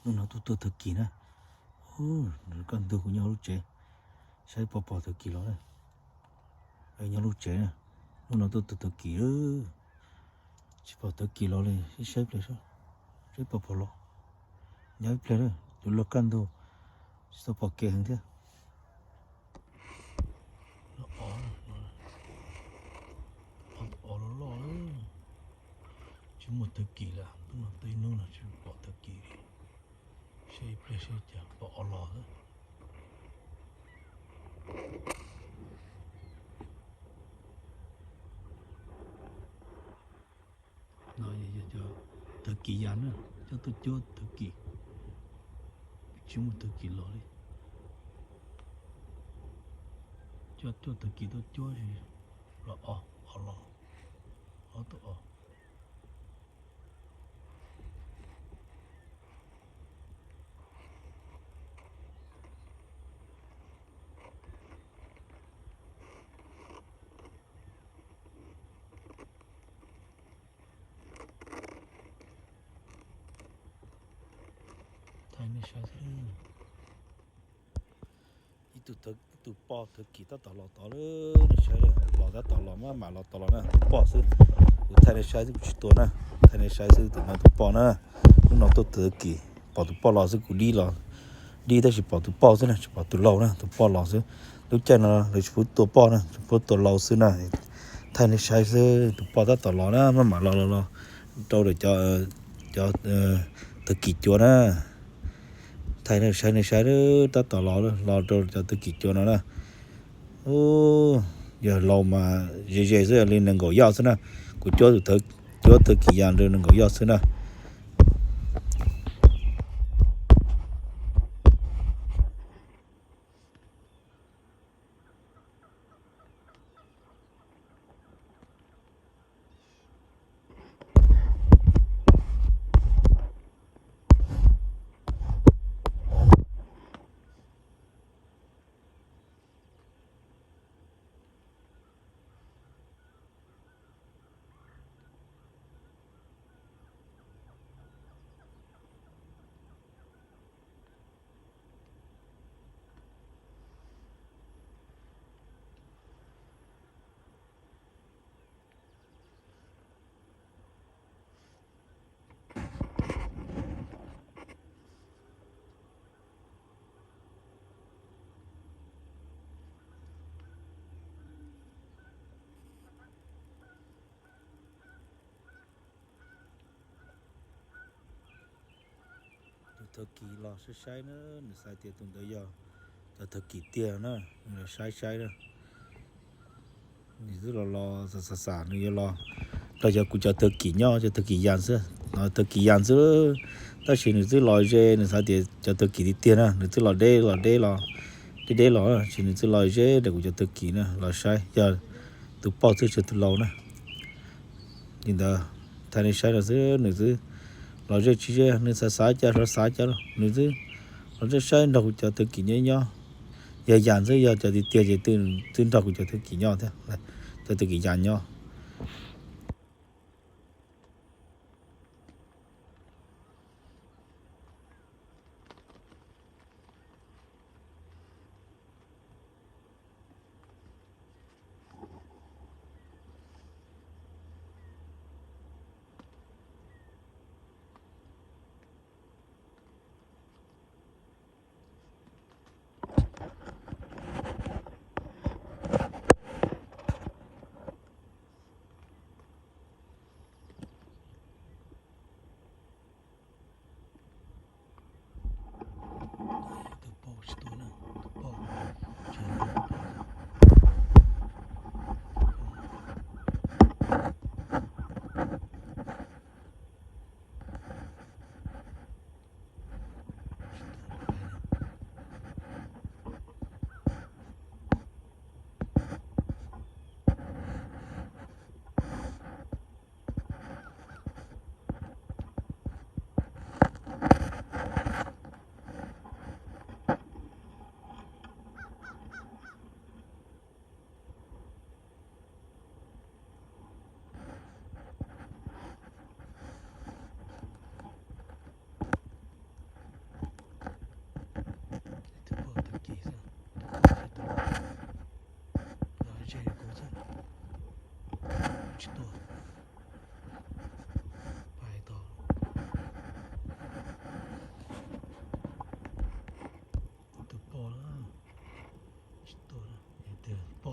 Hnub no tuaj tua tawg kis na. Nws kaj ntug kuv nyob hauv lub tsev, saib puas pom tawg kis los na. Nyob lub tsev na, hnub no tuaj tua tawg kis, tsis pom tawg kis los li, saib ib pliag saib puas pom los. Nyob ib pliag na, yuav luag kaj ntug, tsis tau pom kev heev thiab. Ov, ov loj loj, tsis muaj tawg kis lawm, hnub no tuaj ib hnub no tsis pom tawg kis li. Saib ib pliag saib cas pom ov los xwb. No yog cov tawg kis yas na, coj tuaj cuab tawg kis, tsis muaj tawg kis los li. Coj cuab tawg kis tuaj cuab los ov, ov los, ov tuaj ov. Thaij nej saib xwb. Ib tug, ib tug poj tawg kis tab tom los tod lawm, nej saib, los tab tom los, maj mam los tod los na, tus poj xwb. Kuv thaij nej saib xwb, kuv tsis tua na, thaij nej saib xwb, tus no tus poj na. Hnub no tuaj tawg kis, pom tus poj los xwb, kuv dib los, dib tab sis pom tus poj xwb na, tsis pom tus laus na, tus poj los xwb. Lub caij no lawv tsis pub tua poj na, tsis pub tua laus xwb na. Thaij nej saib xwb, tus poj tab tom los na, maj mam los los los rau cov, cov tawg kis cuav na. Thaij nej saib, nej saib, tab tom los, los rau cov tawg kis cuav no na. Yog laus mas ze ze xwb, li nees nkaum yoj xwb na. Kuv cuab tus, cuab tawg kis yas rau nees nkaum yoj xwb na. Tus tag kis los saib saib na, nws xav tias tus ntawd yog cov tag kis tiag na, nws los saib saib na. Nws twb los los xav xav xav nws yuav los nrog cov, kuv cov tag kis nyob, cov tag kis yas xwb, tag kis yas xwb. Tab sis nws twb los ze, nws xav tias cov tag kis tiag tiag na, nws twb los deb los deb los, deb deb los, tab sis nws twb los ze nrog kuv cov tag kis na los saib yog tus poj xwb tsis yog tus laus na. Li ntawd, thaij nej saib no xwb, nws twb los ze tsis ze, nws xav xav cas los xav cas los, nws twb los ze saib nrog kuv cov tag kis nyob nyob. Yog yas xwb, yog cov tiag tiag ces twb nrog kuv cov tag kis nyob thiab, cov tag kis yas nyob.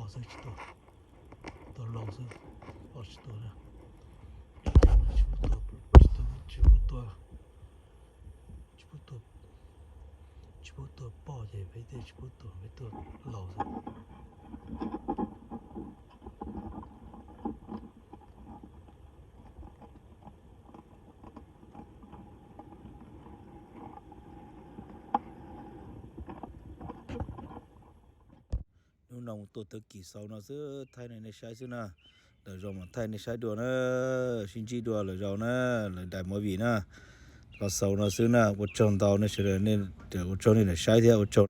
Xwb tsis tuaj, tuaj laus xwb, poj tsis tuaj na. Tsis pub tuaj, tsis pub tuaj, tsis pub tuaj, tsis pub tuaj poj ces peb tej tsis pub tuaj, peb tuaj laus xwb. Hnub no mus tuaj tawv kis xaus no xwb, thaij nej saib xwb na. Lwm zaus mam thaij nej saib dua na, sib ntsib dua lwm zaus na, lwm daim movie na. Los xaus no xwb na, ua tsaug ntau nej sawv daws, ua tsaug nej saib thiab ua tsaug.